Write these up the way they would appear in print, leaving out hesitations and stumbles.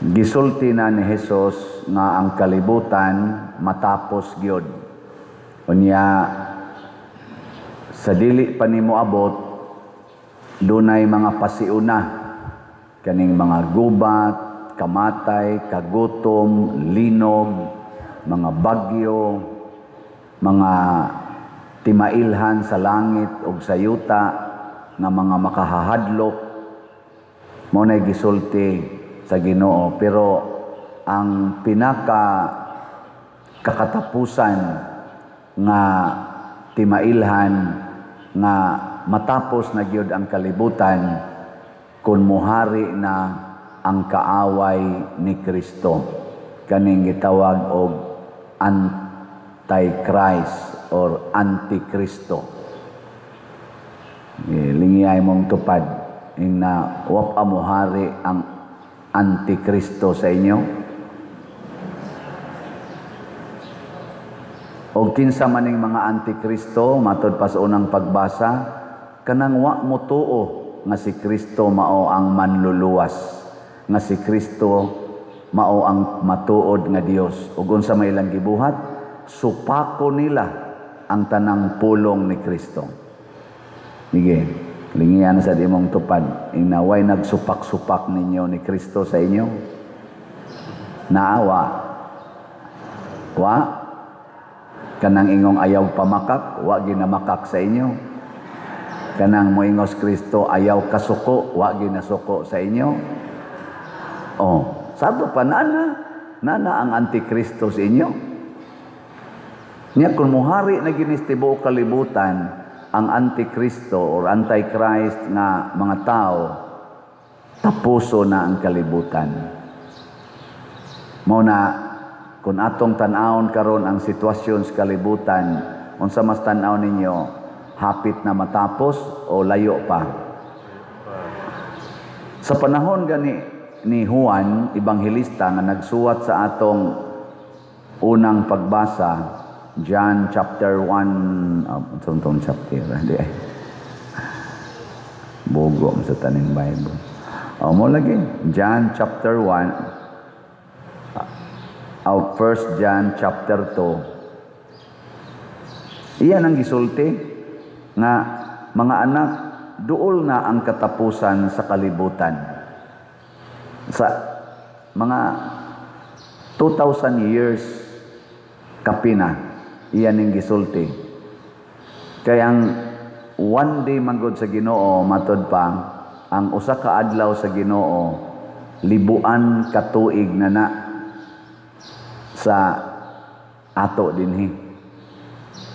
Gisulti na ni Jesus nga ang kalibutan matapos gyud. Unya sa dili pa nimo abot, dunay mga pasiuna kaning mga gubat, kamatay, kagutom, linog, mga bagyo, mga timailhan sa langit ug sa yuta nga mga makahahadlok. Mao nay gisulti sa Ginoo, pero ang pinaka kakatapusan nga timailhan nga matapos na gyud ang kalibutan kung muhari na ang kaaway ni Kristo, kaning gitawag og Antichrist or Antikristo. Eh, lingiyay mong tupad ing na wa pa muhari ang Antikristo sa inyo. O kinsa maning mga Antikristo? Matod pa sa unang pagbasa, kanang wa mo tuo nga si Kristo mao ang manluluwas, nga si Kristo mao ang matuod nga Dios. Ug unsa may ilang gibuhat? Supako nila ang tanang pulong ni Kristo. Sige, lingian sa imong tupad ing naway nagsupak-supak ninyo ni Kristo sa inyo. Naawa wa kanang ingong ayaw pamakak, wa ginamakak sa inyo. Kanang moingos Kristo ayaw kasuko, wa ginasuko sa inyo. Oh, sato pa nana nana ang Antikristo sa inyo. Nya kung muhari na ginis tibuok kalibutan ang Antikristo or Antichrist nga mga tao, tapuso na ang kalibutan. Mao na kung atong tan-awon karon ang sitwasyon sa kalibutan, unsa mas tan-aw ninyo, hapit na matapos o layo pa? Sa panahon gani ni Juan Ebanghilista nga nagsuwat sa atong unang pagbasa, John chapter 1, oh, tong chapter, di ay. Bugo sa taning Bible. Oh, mo lagi, John chapter 1, oh, 1 John chapter 2. Iyan ang gisulti nga mga anak, duol na ang katapusan sa kalibutan. Sa mga 2,000 years kapina, iyan ang gisulti. Kaya ang one day manggod sa Ginoo, matod pa, ang usa ka adlaw sa Ginoo, libuan ka tuig na na sa ato dinhi.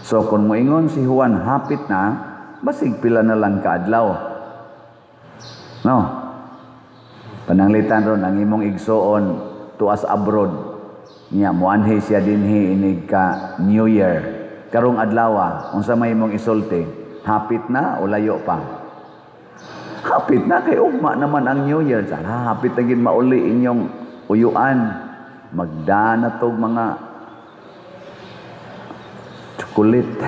So kung moingon si Juan hapit na, basig pila na lang kaadlaw. No? Pananglitan ron ang imong igsuon tuas abroad. Nya moanhi siya dinhi inig ka New Year. Karong adlaw, unsa may imong isulti? Hapit na o layo pa? Hapit na kay ugma naman ang New Year. Sa hapit na gid mauli inyong uyuan. Magdana tog mga chocolate.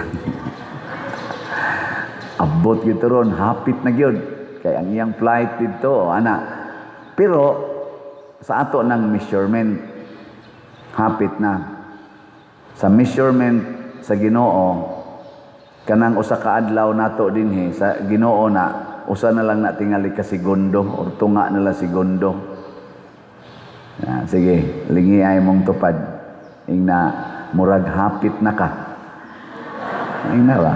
Abot gyud ron, hapit na gyud. Kay ang iyang flight didto, ana. Pero sa ato ng measurement, hapit na. Sa measurement sa Ginoo, kanang usa ka adlaw nato dinhi sa Ginoo na usa na lang na tingali ka segundo or tunga na lang segundo. Ah, sige, lingi ay mong tupad. Ing na murag hapit na ka. Ing na ba?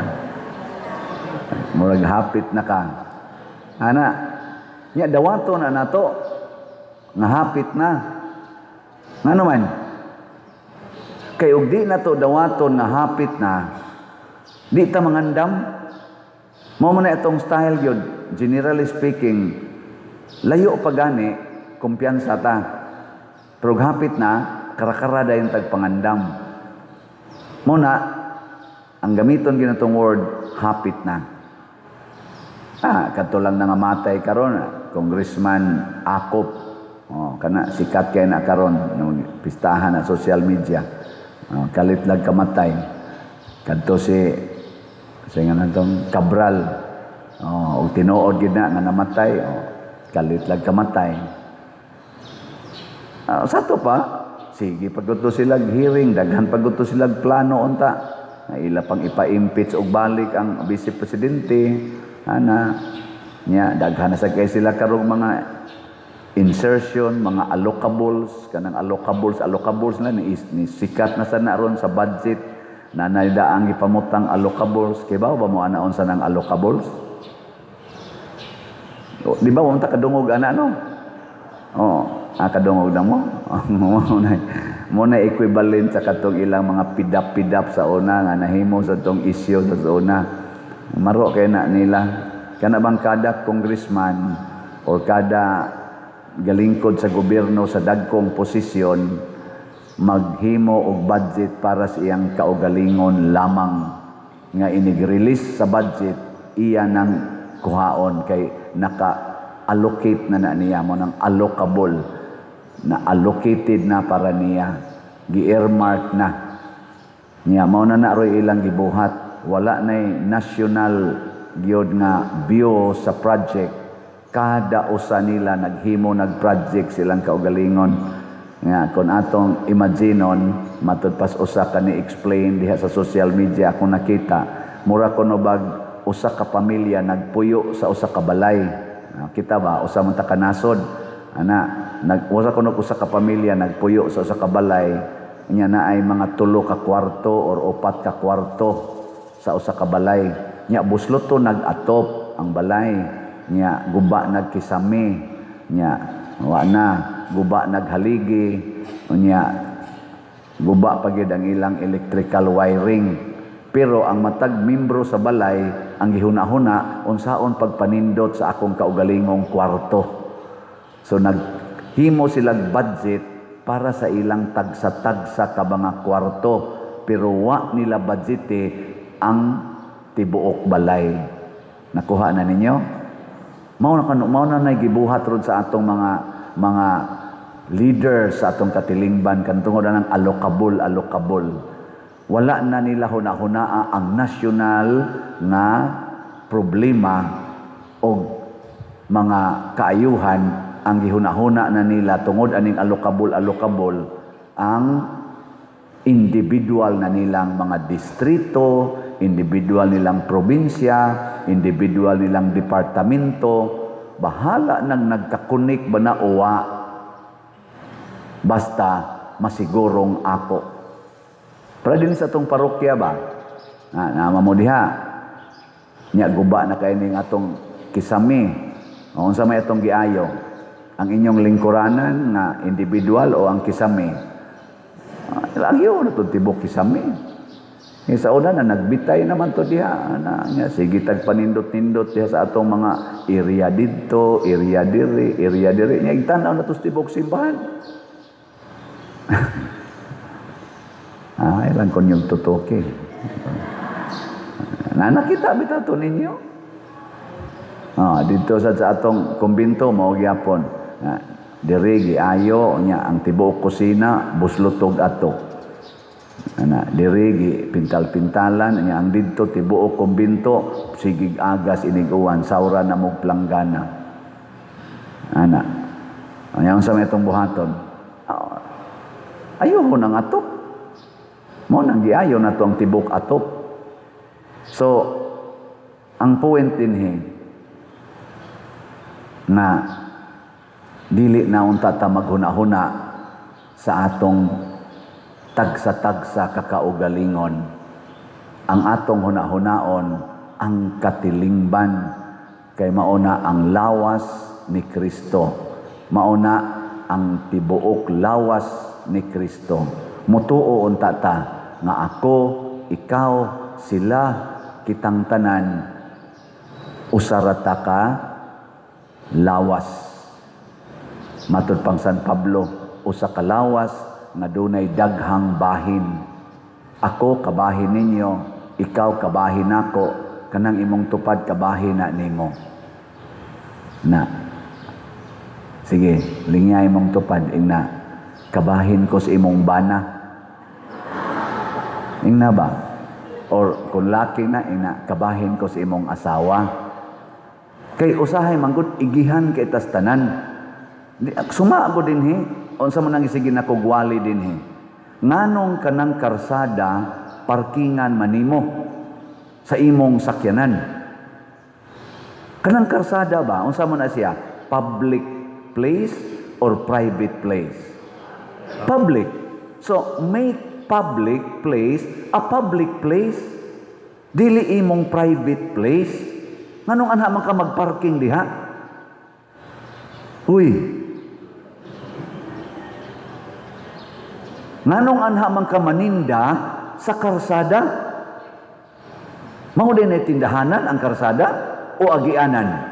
Murag hapit na ka. Ana, nya dawato na nato nga hapit na. Ngano man? Kay og di nato dawaton nga hapit na, di ta mangandam. Mao man na itong style yun. Generally speaking, layo pa gani, kumpiyansa ta. Pero og hapit na, karakara dayon tagpangandam. Muna, ang gamiton ginatong word, hapit na. Ah, kadto lang nangamatay karon, Congressman Acop. Oh, kana sikat kay na karon no, pistahan na social media. Oh, kalit lang kamatay. Kadto si sa nga natong Cabral. Oh, og tinuod gid na nga namatay, oh, kalit lang kamatay. Sa to pa, sige pag sila hearing, daghan pag sila plano unta. Na ila pang ipa-impeach og balik ang vice presidente, ana nya daghan na sa kay sila karong mga insertion, mga allocables, kanang allocables, allocables na ni sikat na sa na ron sa budget na naidaang ipamutang allocables. Kay ba mo ana unsa nang allocables? O, di ba wa ta kadungog ana, no? Oh, kadungog na mo. Mo na equivalent sa katong ilang mga pidap-pidap sa una nga nahimo sa tong isyu sa una. Maro kay na nila. Kana bang kada congressman or kada galingkod sa gobyerno sa dagkong posisyon maghimo og budget para sa iyang kaugalingon lamang nga inig-release sa budget, iya nang kuhaon kay naka-allocate na na niya mo ng allocable na allocated na para niya, gi-earmark na niya. Mao na na roy ilang gibuhat. Wala nay national gyud nga view sa project. Kada usa nila naghimo, nag-project silang kaugalingon nga kung atong imaginon, matud pas usa ka ni explain diha sa social media akong nakita, mura kuno bag usa ka pamilya nagpuyo sa usa ka balay. Kita ba usa man ta ka nasod ana, nag usa kuno usa ka pamilya nagpuyo sa usa ka balay nya naay mga tulo ka kwarto or upat ka kwarto sa usa ka balay. Nya buslo to nag-atop ang balay nya, guba nagkisame nya, wa na guba naghaligi nya, guba pa gyud ang ilang electrical wiring. Pero ang matag membro sa balay ang gihuna-huna, unsaon pagpanindot sa akong kaugalingong kwarto. So naghimo silang budget para sa ilang tagsa-tagsa ka mga kwarto, pero wa nila budgete ang tibuok balay. Nakuha na ninyo? Mao na kano, mao na nay gibuhat ron sa atong mga leader sa atong katilingban kan tungod ng allocable, allocable. Wala na nila huna-hunaa ang nasyonal nga problema o mga kaayuhan. Ang gihuna-huna na nila tungod aning allocable, allocable, ang individual na nilang mga distrito, individual nilang probinsya, individual nilang departamento, bahala nang nagkakunik ba na uwa. Basta masigurong ako. Para din sa atong parokya ba? Na, naama mo diha. Nya guba na kay ning atong kisame. O, unsa may atong giayo? Ang inyong lingkuranan nga individual o ang kisame? Lagi na itong tibok kisame. Sa una na nagbitay naman to diha na nga sige tag panindot-nindot diha sa atong mga area didto, area diri, area diri. Nya igtan-aw na to sa tibok simbahan. Ilang konyong tutoke. Na nakita bitaw to ninyo. Dito sa atong kumbinto mao gyapon. Diri giayo nya ang tibuok kusina buslotog ato. Ana diri gi pintal-pintalan nya ang didto tibuok kumbinto sigig agas inig-uwan, sawra na mo planggana. Ana. Anya unsa may itong buhaton? Ayo nang atop. Mo nang giayo na to ang tibok atop. So, ang point dinhi na dili na unta ta maghuna-huna sa atong tagsa-tagsa kakaugalingon. Ang atong huna-hunaon ang katilingban kay mauna ang lawas ni Kristo. Mauna ang tibuok lawas ni Kristo. Mutuo unta ta nga ako, ikaw, sila, kitang tanan usara ta ka lawas. Matud pang San Pablo, usa ka lawas nga dunay daghang bahin. Ako kabahin ninyo, ikaw kabahin nako, kanang imong tupad kabahin na nimo. Na. Sige, lingya imong tupad ingna kabahin ko sa imong bana. Ingna ba? Or kung laki na, ingna kabahin ko sa imong asawa. Kay usahay manggod igihan kay tas tanan. Di, suma ako dinhi. Unsa man ang sige nakugwali dinhi? Nganong kanang karsada parkingan manimo sa imong sakyanan? Kanang karsada ba, unsa man na siya? Public place or private place? Public. So, make public place a public place. Dili imong private place. Nganong anha man ka magparking diha? Uy. Nganong anha man ka maninda sa karsada? Mao din ay tindahanan ang karsada o agianan?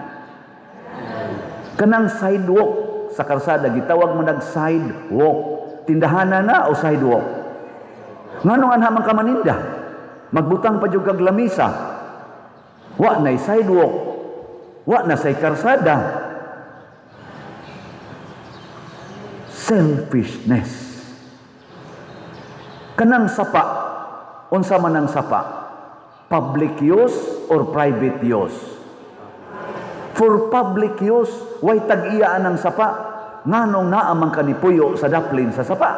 Kanang sidewalk sa karsada, gitawag mo nag sidewalk. Tindahanan na o sidewalk? Nganong anha man ka maninda? Magbutang pa jud kag lamisa. Wa nay sidewalk. Wa na say karsada. Selfishness. Kanang sapa, unsa man ang sapa? Public use or private use? For public use, way tag-iyaan ang sapa. Nganong naa man ka nipuyo sa daplin sa sapa?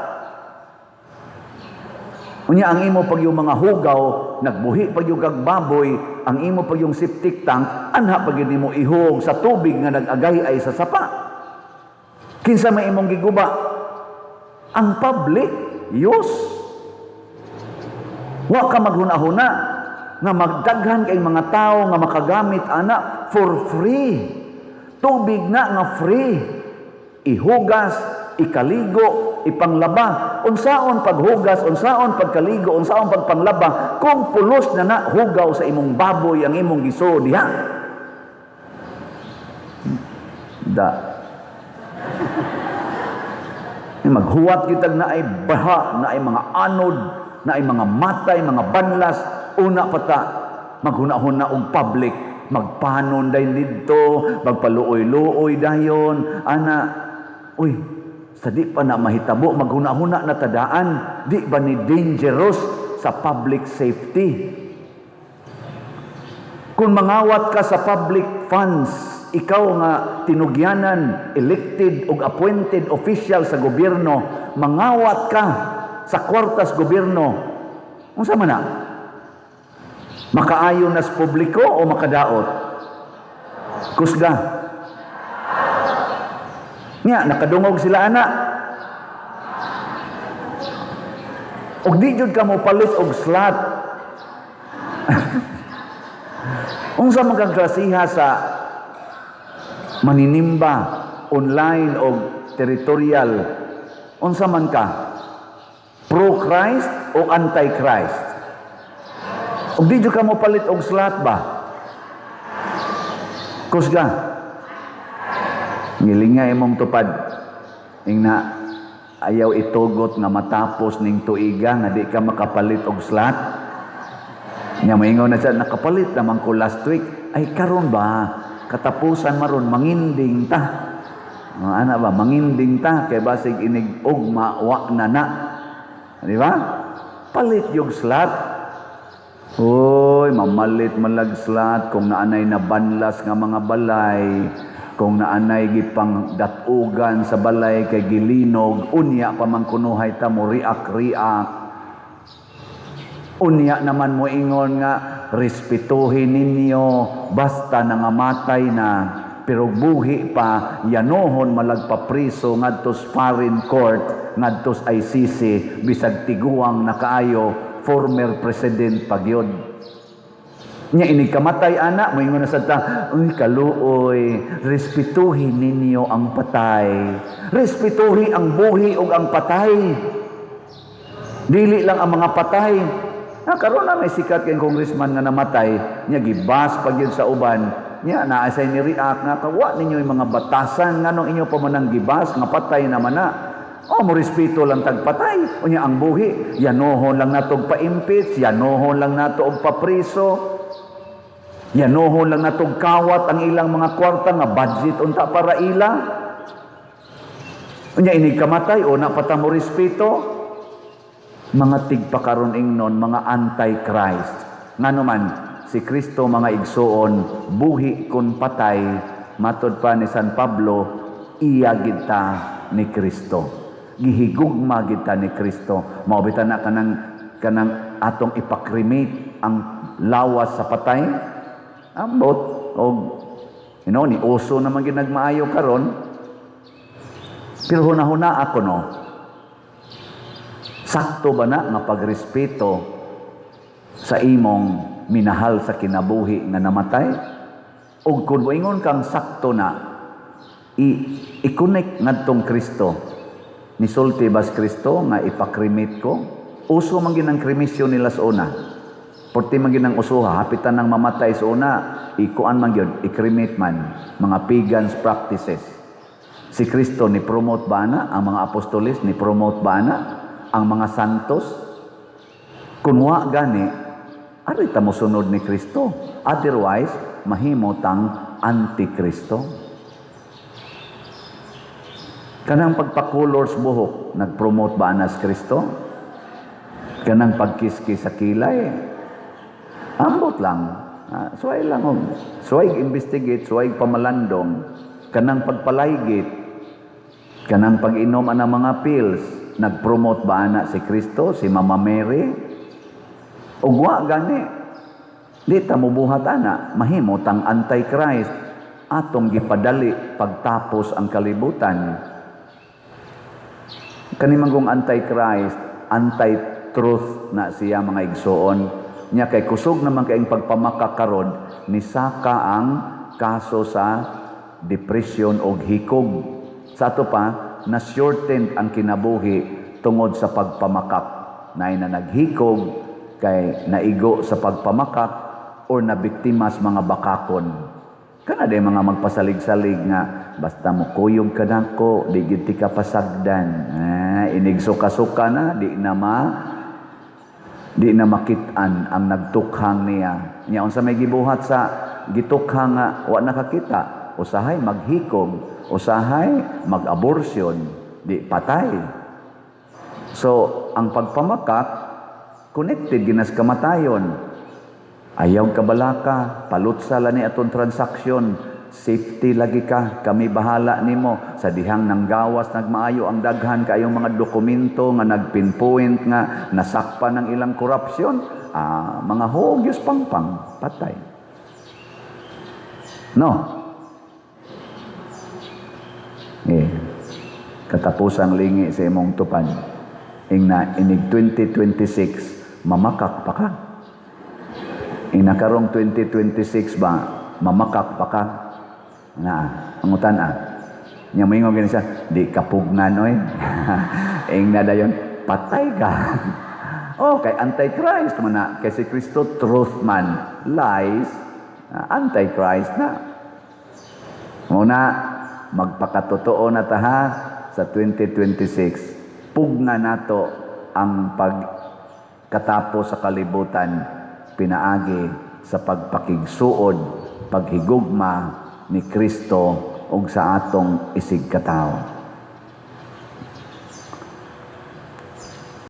Unya ang imo pag yung mga hugaw, nagbuhi pag yung kag baboy, ang imo pag yung septic tank, anha pag yun nimo ihog sa tubig nga nag-agay ay sa sapa. Kinsa may imong giguba? Ang public use. Wa ka maghuna-huna nga magdaghan kay mga tao nga makagamit ana for free. Tubig na nga free. Ihugas, ikaligo, ipanglaba. Unsaon paghugas, unsaon pagkaligo, unsaon pagpanglaba, kung pulos na na hugaw sa imong baboy ang imong giso diha. Da. Maghuwat kitag na ay baha, na ay mga anod, na ay mga matay, mga banlas, una pa ta maghuna-huna og public, magpanon dayon didto, magpaluoy-luoy dayon, ana, uy, sa di pa na mahitabo, maghuna-huna na tadaan, di ba ni dangerous sa public safety? Kung mangawat ka sa public funds, ikaw nga tinugyanan, elected og appointed official sa gobyerno, mangawat ka sa kwartas gobyerno, unsa man na? Makaayo na sa publiko o makadaot? Kusga. Nya, nakadungog sila ana. Og di jud ka mo palit og slot. Unsa man kang klasiha sa maninimba online o territorial? Unsa man ka? Pro-Christ o anti-Christ? Og di jud ka mo palit og slot ba? Kusga. Ngilinga imong tupad. Ingna ayaw itugot nga matapos ning tuiga nga di ka makapalit og slot. Nya maingon na siya, nakapalit naman ko last week. Ay karon ba katapusan maron manginding ta. Ana ba manginding ta kay basig inig ugma wa na na. Di ba? Palit yung slot. Hoy, mamalit malag slot kung naanay na banlas nga mga balay, kung naanay gipang datugan sa balay kay gilinog, unya pa man kunuhay ta mo riak-riak. Unya naman mo ingon nga respetuhin ninyo basta nangamatay na, pero buhi pa yanohon malagpapriso ngadtos foreign court, ngadtos ICC, bisag tiguang nakaayo former president pagyod. Nya inig kamatay ana, moingon na sad ta, uy kaluoy, respetuhin ninyo ang patay. Respetuhin ang buhi ug ang patay. Dili lang ang mga patay. Na karon na may sikat kay congressman nga namatay, nya gibas pagyud sa uban, nya naa say ni react nga kawa ninyo yung mga batasan nganong inyo pa man ang gibas nga patay naman na. O mo respeto lang tagpatay, unya ang buhi, yanohon lang nato og pa-impeach, yanohon lang nato og papriso, yanohon lang nato og kawat ang ilang mga kwarta nga budget unta para ila. Unya inig kamatay o na pa ta mo respeto. Mga tigpakaron ingnon, mga anti-Christ. Ngano man si Kristo mga igsuon, buhi kun patay, matod pa ni San Pablo, iya gid ta ni Kristo. Gihigugma gid ta ni Kristo. Mao bitaw na kanang atong ipa-cremate ang lawas sa patay. Ambot og ni uso naman gid nagmaayo karon. Pero hunahuna ako, no. Sakto ba na nga pagrespeto sa imong minahal sa kinabuhi nga namatay? Og kung moingon kang sakto na, i-connect ngadtong Kristo. Nisulti bas Kristo nga ipa-cremate ko? Uso man gid ang kremasyon nila sa una. Porti man gid ang usuha, hapitan nang mamatay sa una, ikuan man gyud, i-cremate man, mga pagans practices. Si Kristo ni promote ba na? Ang mga apostoles ni promote ba na? Ang mga santos? Kung wa gani, ari ta mosunod ni Kristo. Otherwise, mahimo tang antikristo. Kanang pagpakulor sa buhok, nag-promote ba na si Kristo? Kanang pagkiskis sa kilay, ambot lang. Suway lang. Oh. Suway investigate, suway pamalandong. Kanang pagpalaygit, kanang pag-inom ang mga pills, nag-promote ba ana si Kristo, si Mama Mary? Ug wa gani. Di ta mobuhat ana, mahimo tang anti-Christ, atong gipadali pagtapos ang kalibutan. Kani manggong anti-Christ, anti-truth na siya, mga igsoon. Nya kay kusog naman kaayong pagpamakak karon, nisaka ang kaso sa depression og hikog. Sa ato pa, na shortened ang kinabuhi tungod sa pagpamakak. Naay na naghikog kay naigo sa pagpamakak or nabiktima sa mga bakakon. Kana day mga magpasalig-salig nga basta mo kuyog ka nako, di gid ti ka pasagdan. Inig suka-suka na, di na makit-an ang nagtukhang niya. Nya unsa may gibuhat sa gitukhang nga wa nakakita? Usahay maghikog, usahay mag-abortion, di patay. So, ang pagpamakak connected ginas kamatayon. Ayaw kabalaka, palutsa la ni atong transaksyon, safety lagi ka, kami bahala nimo. Sa dihang nang gawas nagmaayo ang daghan kayong mga dokumento nga nagpinpoint nga nasakpan ng ilang korupsyon, mga hogyos pangpang, patay. No? Katapusang lingi sa imong tupad. Ingna, inig 2026, mamakak pa ka. Ina karong 2026 ba, mamakak pa ka? Na, angutan ah. Nya moingon gani siya, di kapugnan oy. Ingna dayon, patay ka. Oh, kay Antichrist man na, kay si Kristo truth man, lies, Antichrist na. Muna, magpakatotoo na ta ha sa 2026. Pugna nato ang pagkatapos sa kalibutan pinaagi sa pagpakigsuod, paghigugma ni Kristo ug sa atong isigkatawo.